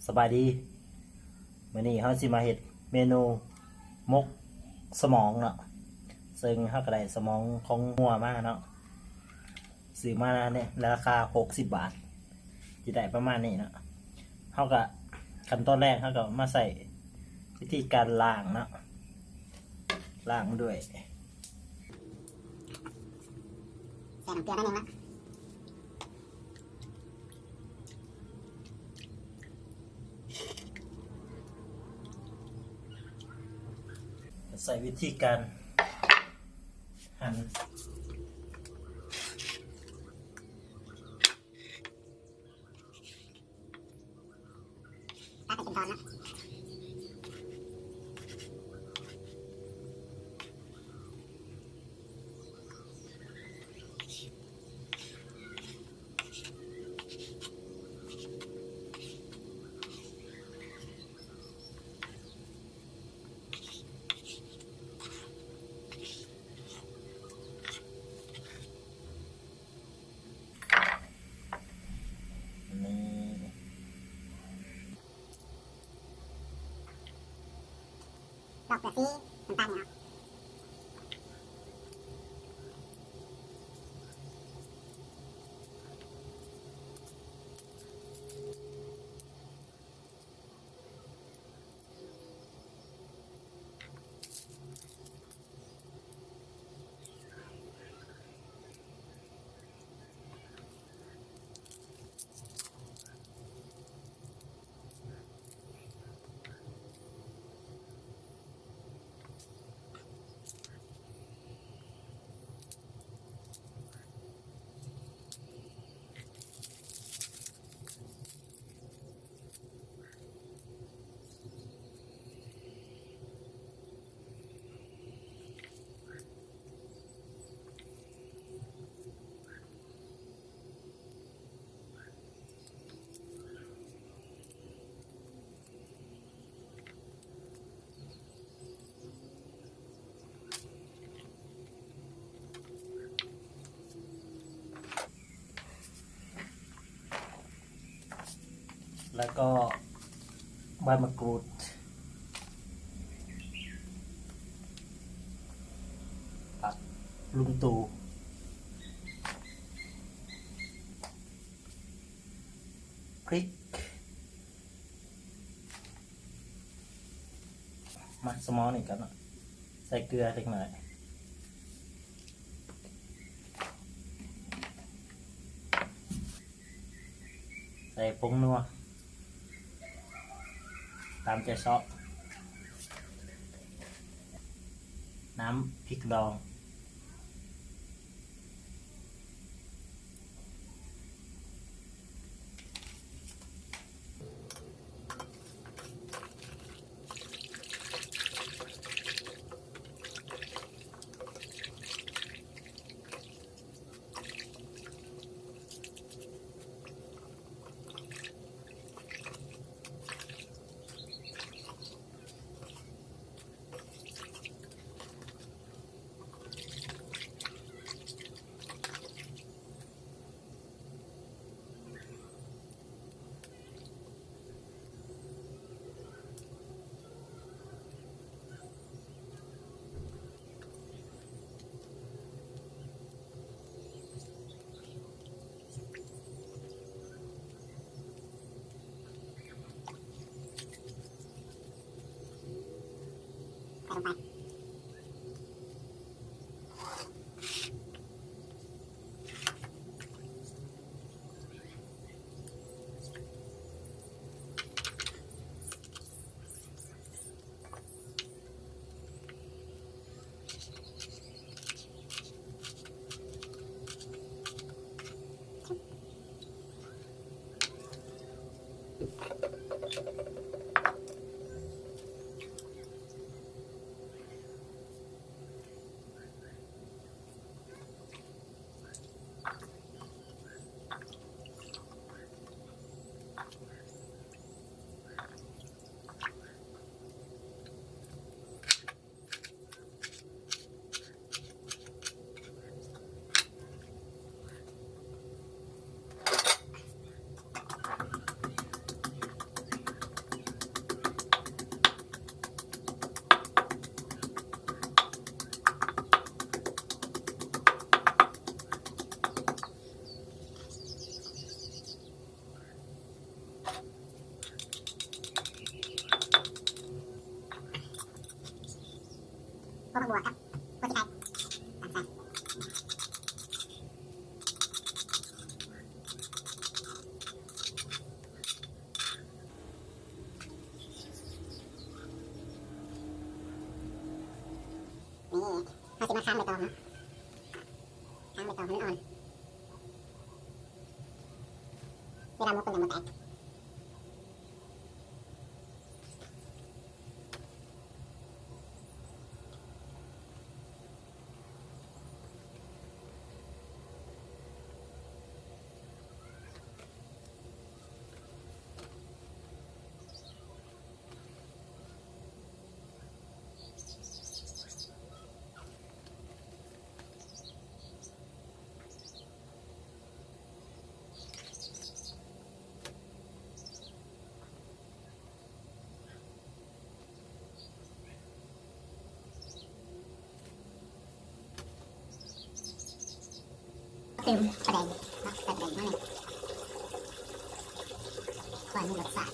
ສະບາຍດີ ມື້ນີ້ເຮົາຊິມາເຮັດເມນູໝົກສະໝອງເນາະ ເຊິ່ງເຮົາກໍໄດ້ສະໝອງຂອງງົວມາເນາະ ຊື້ມາໃນລາຄາຫົກສິບບາດ ຊິໄດ້ປະມານນີ້ເນາະ. ເຮົາກໍ ຂັ້ນຕອນແລກເຮົາກໍມາໃຊ້ວິທີການລ້າງເນາະ ລ້າງດ້ວຍ ໃສ່ນ້ຳເກືອໜ້ອຍໜຶ່ງເນາະ ໃຊ້ວິທີການຫັ່ນ ຕັດໃຫ້ເປັນທ່ອນເນາະ. ນີ້ ດອກເກືອສີ ນ້ຳຕານນີ້ເນາະ. ແລ້ວກໍໃບມະກຣູດ ຜັກລຸງຕູ່ ພຣິກ ມາ ສະໝອງນີ້ກ່ອນເນາະ ໃສ່ເກືອເລັກນ້ອຍ ໃສ່ຜົງນົວ ຕາມໃຈຊອກ ນ້ຳພິກດອງ. ໃສ່ລົງໄປ. ແ ຄ້າງໃບຕອງເນາະ ຄ້າງໃບຕອງໃຫ້ມັນອ່ອນ ເວລາໝົກມັນຈະບໍ່ແຕກ. ຕື່ມປາແດກເນາະ ໃສ່ປາແດກໜ້ອຍໜຶ່ງ ເພື່ອມີລົດຊາດ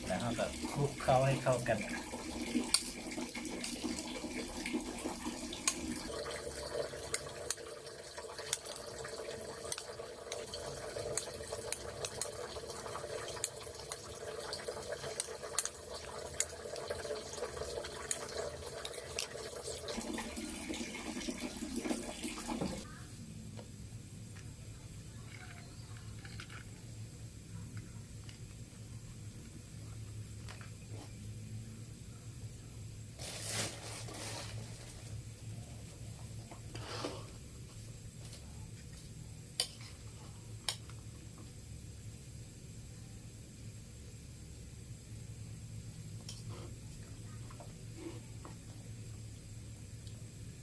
ແລ້ວເຮົາກໍຄລຸກເຂົ້າໃຫ້ເຂົ້າກັນ.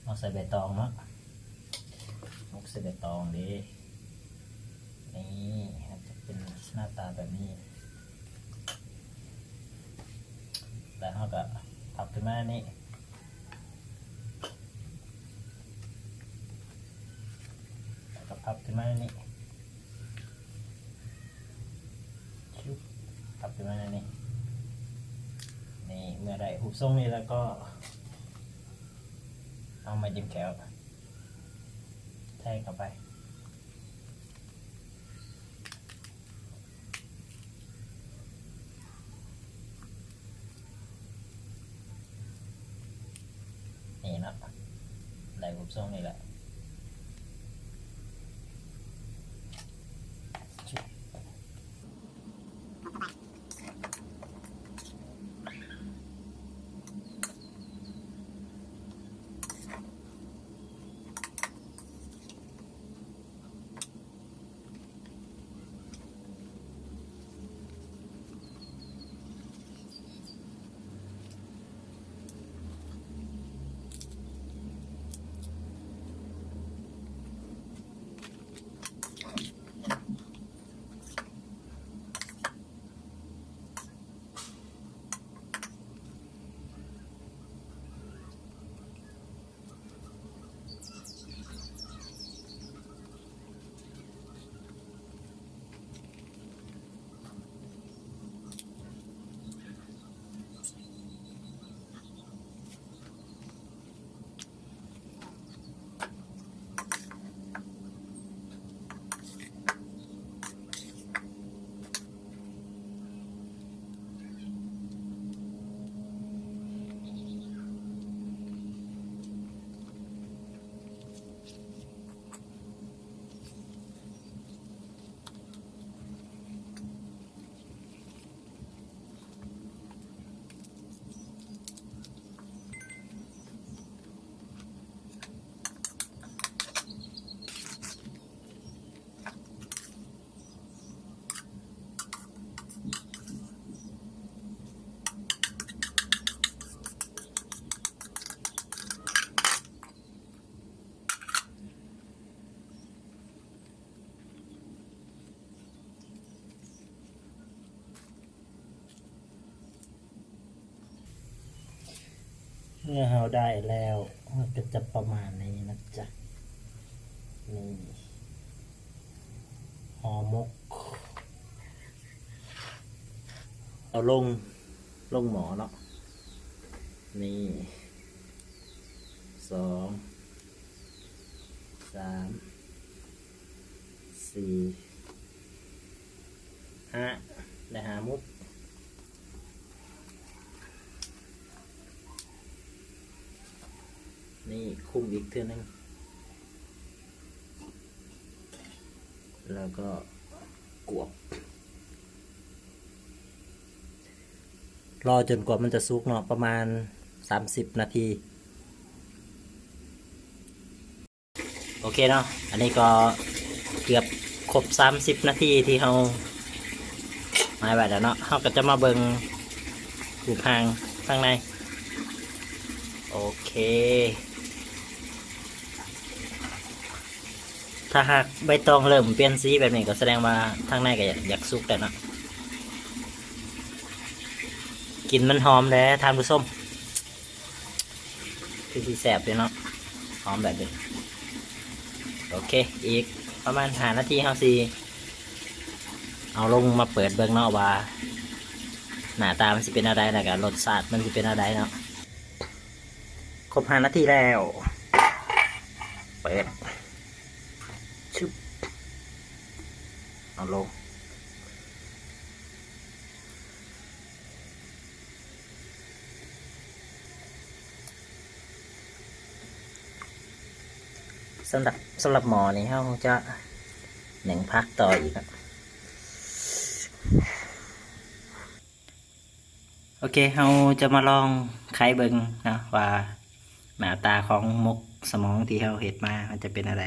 ເອົາໃສ່ໃບຕອງເນາະ ໝົກໃສ່ໃບຕອງເດ້ ນີ້ ມັນຈະເປັນໜ້າຕາແບບນີ້ ແລ້ວເຮົາກໍພັບຂຶ້ນມານີ້ ແລ້ວກໍພັບຂຶ້ນມານີ້ ຊຶບ ພັບຂຶ້ນມານີ້ ນີ້ ເມື່ອໄດ້ຮູບຊົງນີ້ແລ້ວກໍ ເອົາໄມ້ຖິ້ມແຂ້ວແທງເຂົ້າໄປ. ນີ້ເນາະ ໄດ້ຮູບຊົງນີ້ແຫຼະ. ເມື່ອເຮົາໄດ້ແລ້ວ ມັນກໍຈະປະມານນີ້ນະຈ໊ະ ນີ້ ຫໍ່ໝົກ ເອົາລົງ ລົງໝໍ້ເນາະ ນີ້ ສອງ ສາມ ສີ່ ຫ້າ ໄດ້ຫ້າໝຸດ. ຄຸມອີກເທື່ອໜຶ່ງ ແລ້ວກໍກວບ ລໍຈົນກວ່າມັນຈະສຸກເນາະ ປະມານສາມສິບນາທີ. ໂອເຄເນາະ ອັນນີ້ກໍເກືອບຄົບສາມສິບນາທີທີ່ເຮົາໝາຍໄວ້ແລ້ວເນາະ. ເຮົາກໍຈະມາເບິ່ງຮູບຮ່າງທາງໃນ. ໂອເຄ ຖ້າຫາກໃບຕອງເລີ່ມປ່ຽນສີແບບນີ້ ກໍສະແດງວ່າທາງໃນກໍຢາກ ຢາກສຸກແລ້ວເນາະ. ກິ່ນມັນຫອມເດ້ທ່ານຜູ້ຊົມ. ຄືຊິແຊບເດ້ເນາະ ຫອມແບບນີ້. ໂອເຄ ອີກປະມານຫ້ານາທີ ເຮົາຊິເອົາລົງມາເປີດເບິ່ງເນາະ ວ່າໜ້າຕາມັນຊິເປັນແນວໃດ ແລ້ວກະລົດຊາດມັນຊິເປັນແນວໃດເນາະ. ຄົບຫ້ານາທີແລ້ວ ເປີດ ຊຶບ ເອົາລົງ. ສຳລັບ ສຳລັບໝໍ້ນີ້ ເຮົາຈະໜຶ້ງຜັກຕໍ່ອີກເນາະ. ໂອເຄ ເຮົາຈະມາລອງໄຂເບິ່ງເນາະ ວ່າໜ້າຕາຂອງໝົກສະໝອງທີ່ເຮົາເຮັດມາ ມັນຈະເປັນແນວໃດ.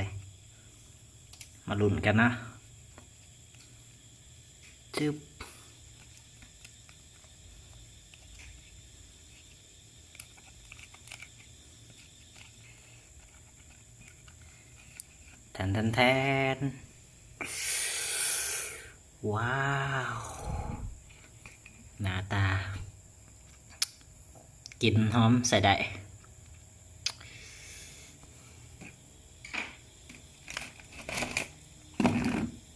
ມາລຸ້ນກັນເນາະ. ຊຶບ ແທນ ແທນ ແທນ. ວ້າວ ໜ້າຕາ ກິ່ນຫອມໃຊ້ໄດ້.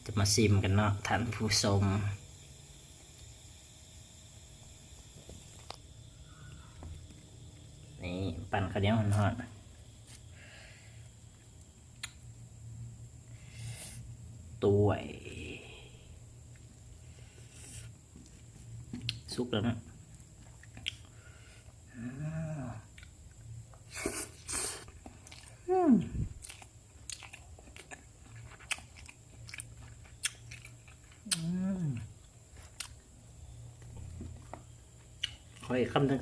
ຈະມາຊີມກັນເນາະທ່ານຜູ້ຊົມ. ນີ້ ປັ້ນເຂົ້າໜຽວຮ້ອນໆ ຕວຍ. ສຸກແລ້ວເນາະ. ອືມ ອືມ ຂໍອີກຄຳໜຶ່ງ.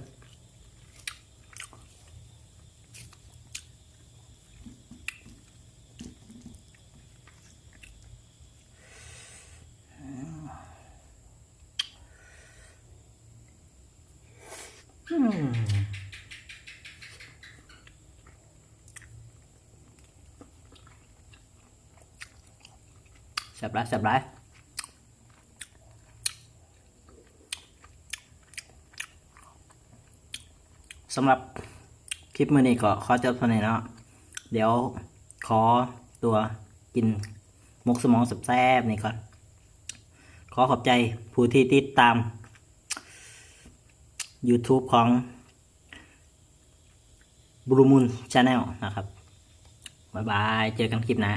ອືມ ແຊບຫຼາຍ ແຊບຫຼາຍ. ສຳລັບຄລິບມື້ນີ້ກໍຂໍຈົບເທົ່ານີ້ເນາະ. ດຽວຂໍຕົວກິນໝົກສະໝອງແຊບໆນີ້ກ່ອນ. ຂໍຂອບໃຈຜູ້ທີ່ຕິດຕາມ YouTube ຂອງ Blue Moon Channel ນະຄັບ. ບາຍບາຍ ເຈີກັນຄລິບໜ້າ.